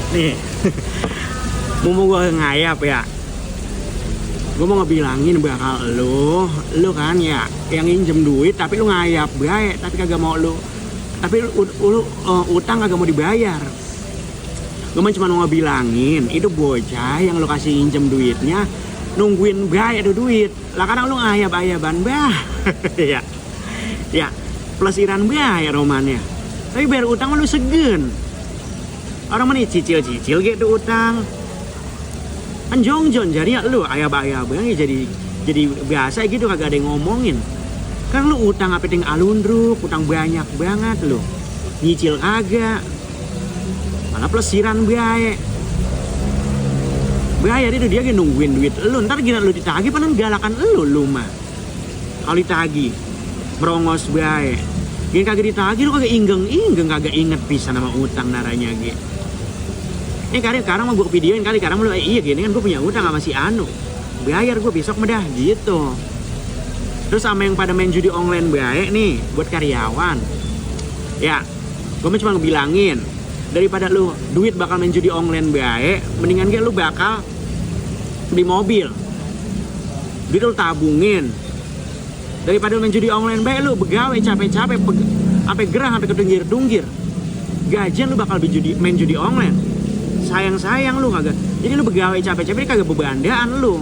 Nih, mau gue ngayap ya. Gue mau ngebilangin bakal lu kan ya yang injem duit tapi lu ngayap baik, tapi kagak mau tapi lu utang kagak mau dibayar. Gue cuma mau ngebilangin itu bocah yang lu kasih injem duitnya nungguin baik ada duit. Lah kadang lu ngayap-ayaban bah. Ya. Ya, pelesiran bayar romannya. Tapi bayar utang lu segen. Orang mana cicil-cicil gitu utang. Kan jongjon jadi ya lu ayab-ayabang jadi biasa gitu kagak ada yang ngomongin. Kan lu utang apa ting alundruk, utang banyak banget lu. Nyicil kagak. Malah pelesiran bayar. Bayar itu dia nungguin duit lu. Ntar gila lu ditagih panen galakan lu mah. Kalau ditagih merongos bayar. Gini kagak ditagih lu kagak inggeng kagak inget pisan sama utang naranya gitu. Ini sekarang mau gue videoin kali sekarang lu iya gini kan gue punya utang sama si Anu. Bayar gue besok medah gitu. Terus sama yang pada main judi online baik nih buat karyawan. Ya, gue cuma ngebilangin daripada lu duit bakal main judi online baik, mendingan lu bakal beli mobil. Duit lu tabungin. Daripada lu main judi online baik lu begawe capek-capek sampai gerah sampai kedunggir-dunggir. Gajian lu bakal main judi online. Sayang lu kagak. Jadi lu begawe capek-capek kagak bebandaan lu.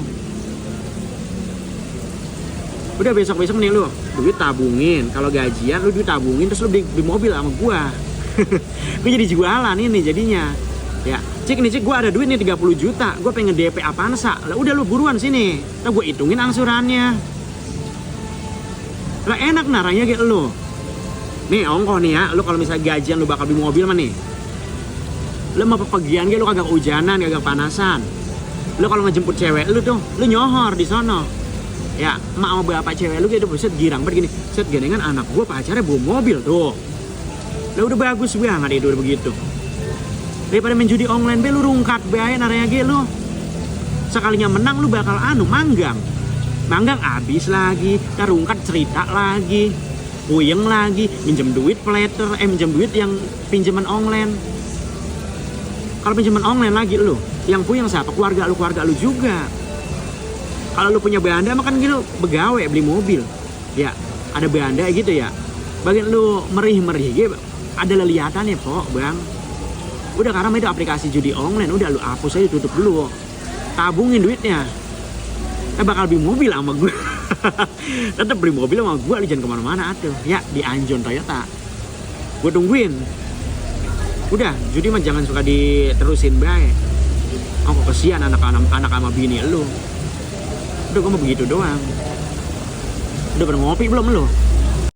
Udah besok-besok nih lu duit tabungin. Kalau gajian lu duit tabungin terus lu beli mobil sama gua. Gue jadi jualan ini jadinya. Ya, cik gua ada duit nih 30 juta. Gua pengen DP Avanza. Lah udah lu buruan sini. Lah gua hitungin angsurannya. Lah enak naranya gitu lu. Nih ongkoh nih ya, lu kalau misalnya gajian lu bakal beli mobil mah nih. Lu mau pepergian lu kagak hujanan, kagak panasan. Lu kalau ngejemput cewek lu tuh, lu nyohor di sono. Ya, emak sama bapak cewek lu gitu buset girang banget gini. Set genengan anak gua pacarnya bawa mobil tuh. Lah udah bagus banget itu udah begitu. Daripada main judi online be lu rungkat bae naranya ge lu. Sekalinya menang lu bakal manggang. Manggang abis lagi, rungkat cerita lagi. Puyeng lagi, minjem duit peleter, minjem duit yang pinjaman online. Kalau pinjaman online lagi lu, yang puyeng siapa? Keluarga lu juga. Kalau lu punya banda mah kan gitu begawe beli mobil. Ya, ada banda gitu ya. Bagian lu merih-merih gitu, ada leliatannya kok, Bang. Udah karena itu aplikasi judi online, udah lu hapus aja tutup dulu. Tabungin duitnya. Bakal beli mobil sama gue. Tetap beli mobil sama gue, jangan kemana-mana atuh. Ya, di Anjon Toyota. Gue tungguin. Udah, judi mah jangan suka diterusin bae. Kok kesian anak sama bini lu. Udah gue mau begitu doang. Udah pernah ngopi belum lu?